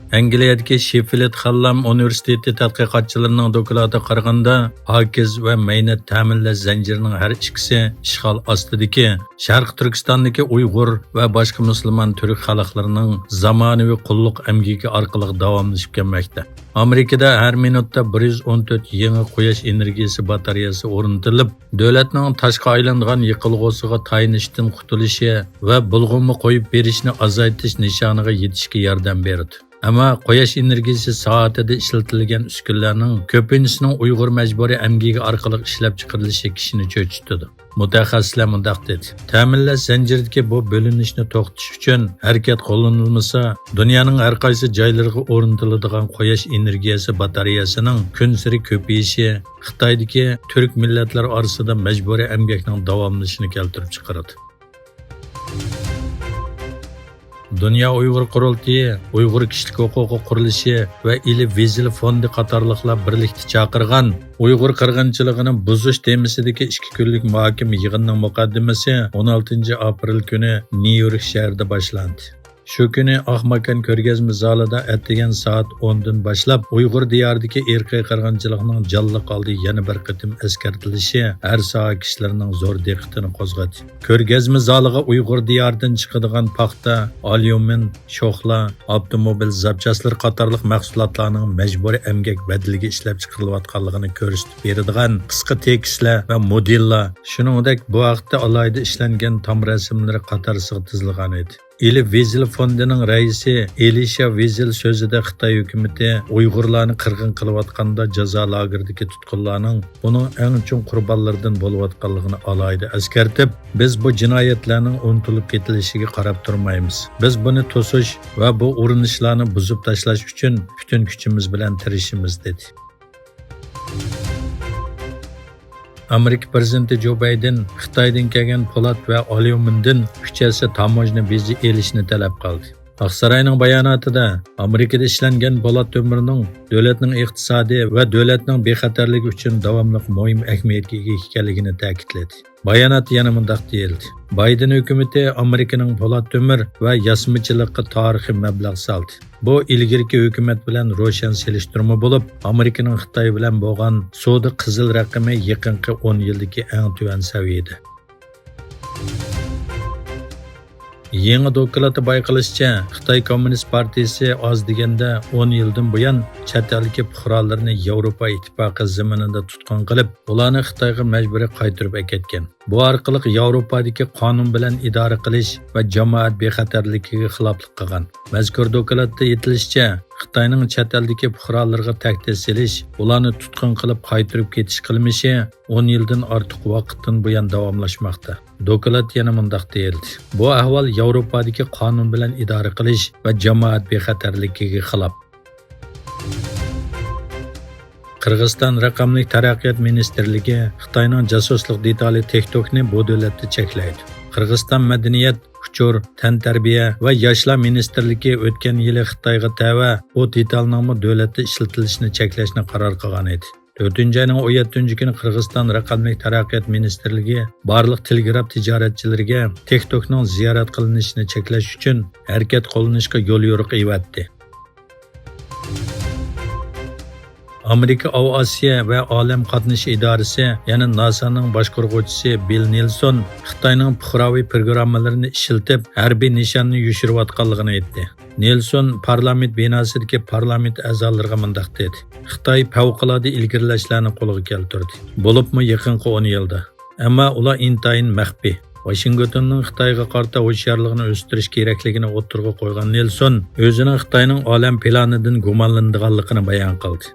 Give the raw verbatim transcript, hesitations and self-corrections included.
ئەنگلىيەدىكى شېففىلد خانلام ئۇنىۋېرسىتېتى تەتقىقاتچىلىرىنىڭ دوكلاتىغا قارىغاندا، پاكىز ۋە مەينەت تەمىنلەش زەنجىرىنىڭ ھەر ئىككىسى ئىشغال ئاستىدىكى شەرقىي تۈركىستاندىكى ئۇيغۇر ۋە باشقا مۇسۇلمان تۈرك خەلقلىرىنىڭ زامانىۋى قۇللۇق ئەمگىكى ئارقىلىق داۋاملىشىپ كەلمەكتە. ئامېرىكىدا ھەر مىنۇتتا بىر يۈز ئون تۆت يېڭى قۇياش ئېنېرگىيەسى باتارېيەسى ئورنىتىلىپ، دۆلەتنىڭ تاشقا ئايلانغان يېقىلغۇسىغا تايىنىشتىن قۇتۇلۇشى ۋە بۇلغىنما قويۇپ بېرىشنى ئازايتىش نىشانىغا يېتىشكە ياردەم بېرىدۇ. ئەمما قۇياش ئېنېرگىيەسى سائىتىدە ئىشلىتىلگەن ئۈسكۈنىلەرنىڭ كۆپىنچىسىنىڭ ئۇيغۇر مەجبۇرىي ئەمگىكى ئارقىلىق ئىشلەپ چىقىرىلىشى كىشىنى چۆچۈتىدۇ. مۇتەخەسسىسلەر مۇنداق دېدى: تەمىنلەش زەنجىرىدىكى بۇ بۆلۈنۈشنى توختىتىش ئۈچۈن ھەرىكەت قوللىنىلمىسا، دۇنيانىڭ ھەر قايسى جايلىرىغا ئورنىتىلىدىغان قۇياش ئېنېرگىيەسى باتارېيەسىنىڭ كۈنسېرى كۆپىيىشى خىتايدىكى تۈرك مىللەتلەر ئارىسىدا مەجبۇرىي ئەمگەكنىڭ داۋاملىشىشىنى كەلتۈرۈپ چىقىرىدۇ. دۇنيا ئۇيغۇر قۇرۇلتىيى ئۇيغۇر كىشىلىك ھوقۇقى قۇرۇلۇشى ۋە ئېلى ۋىزېل فوندى قاتارلىقلار بىرلىكتە چاقىرغان ئۇيغۇر قىرغىنچىلىقىنى بۇزۇش تېمىسىدىكى ئىككى كۈنلۈك مۇھاكىمە يىغىنىنىڭ مۇقەددىمىسى ئون ئالتىنچى ئاپرېل كۈنى نيۇ يورك شەھىرىدە باشلاندى. شۇ كۈنى ئاق ماكان كۆرگەزمە زالىدا ئەتىگەن سائەت ئوندىن باشلاپ، ئۇيغۇر دىيارىدىكى ئىرقىي قىرغىنچىلىقنىڭ جانلىق ھالدا يەنە بىر قېتىم ئەسكەرتىلىشى ھەر ساھە كىشىلىرىنىڭ زور دىققىتىنى قوزغىدى. كۆرگەزمە زالىغا ئۇيغۇر دىيارىدىن چىقىدىغان پاختا، ئاليۇمىن، شوخلا، ئاپتوموبىل زاپچاسلىرى قاتارلىق مەھسۇلاتلارنىڭ مەجبۇرىي ئەمگەك بەدىلىگە ئىشلەپچىقىرىلىۋاتقانلىقىنى كۆرسىتىپ بېرىدىغان قىسقا تېكىستلەر ۋە مودېللار، شۇنىڭدەك بۇ ھەقتە ئالاھىدە ئىشلەنگەن تام رەسىملىرى قاتارىسىغا تىزىلغان ئىدى. ئېلى ۋىزېل فوندىنىڭ رەئىسى ئېلىشا ۋىزېل سۆزىدە خىتاي ھۆكۈمىتى ئۇيغۇرلارنى قىرغىن قىلىۋاتقاندا جازا لاگېرىدىكى تۇتقۇنلارنىڭ ئۇنىڭ ئەڭ چوڭ قۇربانلىرىدىن بولۇۋاتقانلىقىنى ئالاھىدە ئەسكەرتىپ، بىز بۇ جىنايەتلەرنىڭ ئۇنتۇلۇپ كېتىلىشىگە قاراپ تۇرمايمىز. بىز بۇنى توسۇش ۋە بۇ ئۇرۇنۇشلارنى بۇزۇپ تاشلاش ئۈچۈن پۈتۈن كۈچىمىز بىلەن تىرىشىمىز، دېدى. ئامېرىكا پىرېزىدېنتى جو بايدېن خىتايدىن كەلگەن پولات ۋە ئاليۇمىندىن ئۈچ ھەسسە تاموژنا بېجى ئېلىشنى تەلەپ قىلدى. ئاقساراينىڭ باياناتىدا ئامېرىكىدا ئىشلەنگەن پولات تۆمۈرنىڭ دۆلەتنىڭ ئىقتىسادى ۋە دۆلەتنىڭ بىخەتەرلىكى ئۈچۈن داۋاملىق مۇھىم ئەھمىيەتكە ئىگە ئىكەنلىكىنى تەكىتلىدى. باياناتتا يەنە مۇنداق دېيىلدى: بايدېن ھۆكۈمىتى ئامېرىكىنىڭ پولات تۆمۈر ۋە ياسىمىچىلىققا تارىخىي مەبلەغ سالدى. بۇ ئىلگىرىكى ھۆكۈمەت بىلەن روشەن سېلىشتۇرما بولۇپ، ئامېرىكىنىڭ خىتاي بىلەن بولغان سودا قىزىل رەقىمى يېقىنقى ئون يىلدىكى ئەڭ تۆۋەن سەۋىيەدە. يېڭى دوكلاتتا بايقىلىشىچە، خىتاي كوممۇنىست پارتىيىسى ئاز دېگەندە ئون يىلدىن بۇيان چەت ئەلدىكى پۇقرالىرىنى ياۋروپا ئىتتىپاقى زېمىنىدا تۇتقۇن قىلىپ، ئۇلارنى خىتايغا مەجبۇرىي قايتۇرۇپ ئەكەتكەن. بۇ ئارقىلىق ياۋروپادىكى قانۇن بىلەن ئىدارە قىلىش ۋە جامائەت بىخەتەرلىكىگە خىلاپلىق قىلغان. مەزكۇر دوكلاتتا ئېيتىلىشىچە، خىتاينىڭ چەت ئەلدىكى پۇقرالىرىغا تەھدىت سېلىش، ئۇلارنى تۇتقۇن قىلىپ قايتۇرۇپ كېتىش قىلمىشى ئون يىلدىن ئارتۇق ۋاقىتتىن بۇيان داۋاملاشماقتا. دوكلات يەنە مۇنداق دېيىلدى: بۇ ئەھۋال ياۋروپادىكى قانۇن بىلەن ئىدارە قىلىش ۋە جامائەت بىخەتەرلىكىگە خىلاپ. قىرغىزىستان رەقەملىك تەرەققىيات مىنىستىرلىكى خىتاينىڭ جاسۇسلۇق دېتالى تىك توكنى بۇ دۆلەتتە چەكلەيدۇ. قىرغىزىستان مەدەنىيەت، ئۇچۇر، تەنتەربىيە ۋە ياشلار مىنىستىرلىكى ئۆتكەن يىلى خىتايغا تەۋە بۇ دېتالنىڭمۇ دۆلەتتە ئىشلىتىلىشىنى چەكلەشنى قارار قىلغان ئىدى. تۆتىنچى ئاينىڭ ئون يەتتىنچى كۈنى قىرغىزىستان رەقەملىك تەرەققىيات مىنىستىرلىكى بارلىق تېلېگراف تىجارەتچىلىرىگە تىك توكنىڭ زىيارەت قىلىنىشىنى چەكلەش ئۈچۈن ھەرىكەت قوللىنىشقا يوليورۇق ئەۋەتتى. ئامېرىكا ئاۋۇئاسىيە ۋە ئالەم قاتنىشى ئىدارىسى، يەنى ناسانىڭ باشقۇرغۇچىسى بىل نېلسون خىتاينىڭ پۇقراۋى پروگراممىلىرىنى ئىشلىتىپ، ھەربىي نىشاننى يوشۇرۇۋاتقانلىقىنى ئېيتتى. نېلسون پارلامېنت بىناسىدىكى پارلامېنت ئەزالىرىغا مۇنداق دېدى: خىتاي پەۋقۇلئاددە ئىلگىرىلەشلەرنى قولغا كەلتۈردى، بولۇپمۇ يېقىنقى ئون يىلدا. ئەمما ئۇلار ئىنتايىن مەخپىي. ۋاشىنگتوننىڭ خىتايغا قارىتا ھوشيارلىقىنى ئۆستۈرۈش كېرەكلىكىنى ئوتتۇرىغا قويغان نېلسون ئۆزىنىڭ خىتاينىڭ ئالەم پىلانىدىن گۇمانلىنىدىغانلىقىنى بايان قىلدى.